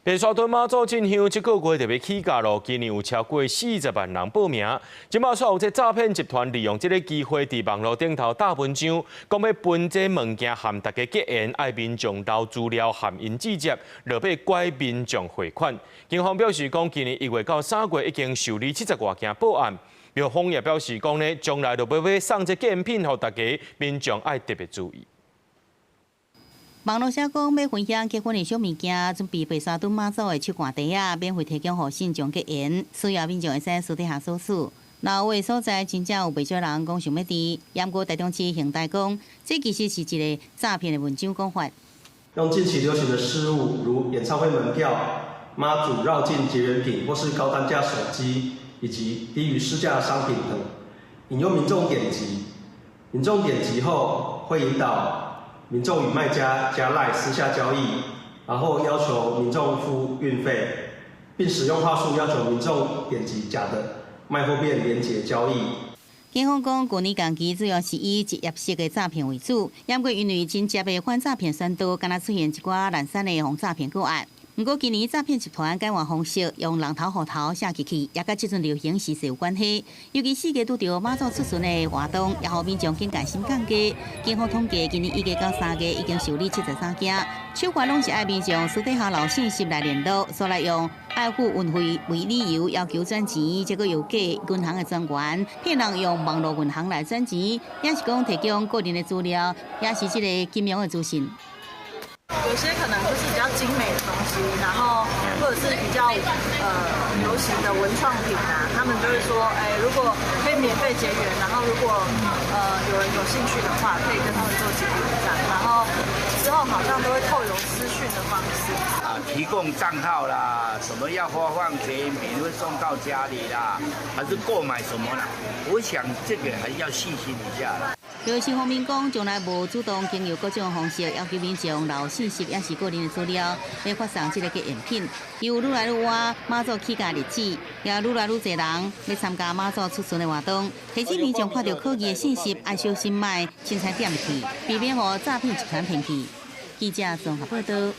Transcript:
白沙屯媽祖進香這個月就欲起駕囉，今年有超過40萬人報名。這馬煞有這詐騙集團利用這个機會，佇網路頂頭貼文章，講欲分這物件和大家結緣，愛民眾留資料和𪜶接觸，落尾拐民眾匯款。警方表示講，今年1月到3月已經受理70外件報案。廟方也表示講呢，將來若欲送這結緣品予大家，民眾愛特別注意。網路寫講欲分享結婚的小物件，準備白沙屯媽祖的手掛袋仔，免費提供予信眾結緣，需要民眾會使私底下索取。若有的所在真正有袂少人講想欲佇，毋過台中市刑大講，這其實是一个詐騙的文章講法。用近期流行的事物，如演唱會門票、媽祖繞境結緣品，或是高單價手機，以及低於市價的商品等，引誘民眾點擊。民眾點擊後，會引導民眾與賣家加 LINE 私下交易，然後要求民眾付運費，並使用話術要求民眾點擊假的賣貨店連結交易。警方講，舊年同期主要是以職業式的詐騙為主，毋過因為真濟的反詐騙宣導，敢若出現一寡濫散的防詐騙個案。毋過今年詐騙集團改換方式，用人頭戶頭寫入去，也佮這陣流行時事有關係。尤其四界拄著媽祖出巡的活動，也予民眾警戒心降低。警方統計，今年1月到3月已經受理73件，手法攏是愛民眾私底下留信息來聯絡，煞來用愛付運費為理由要求轉錢，這閣用假銀行的專員騙人用網路銀行來轉錢，抑是講提供個人的資料，抑是這个金融的資訊。有些可能就是比較精美的東西，然後或者是比較流行的文創品啊，他們就會說，哎，如果可以免費結緣，然後如果有人有興趣的話，可以跟他們做結緣這樣，然後之後好像都會透過私訊的方式。啊，提供賬號啦，什麼要發放錢，免費送到家裡啦，還是購買什麼啦？我想這個還是要細心一下啦。藥師方面講，從來無主動經由各種方式要求民眾留信息，抑是個人的資料，欲發送這个結緣品。由愈來愈倚媽祖起駕日子，也愈來愈濟人欲參加媽祖出巡的活動。提醒民眾看著可疑的信息，愛小心莫凊彩點入去，避免予詐騙集團騙去。記者綜合報道。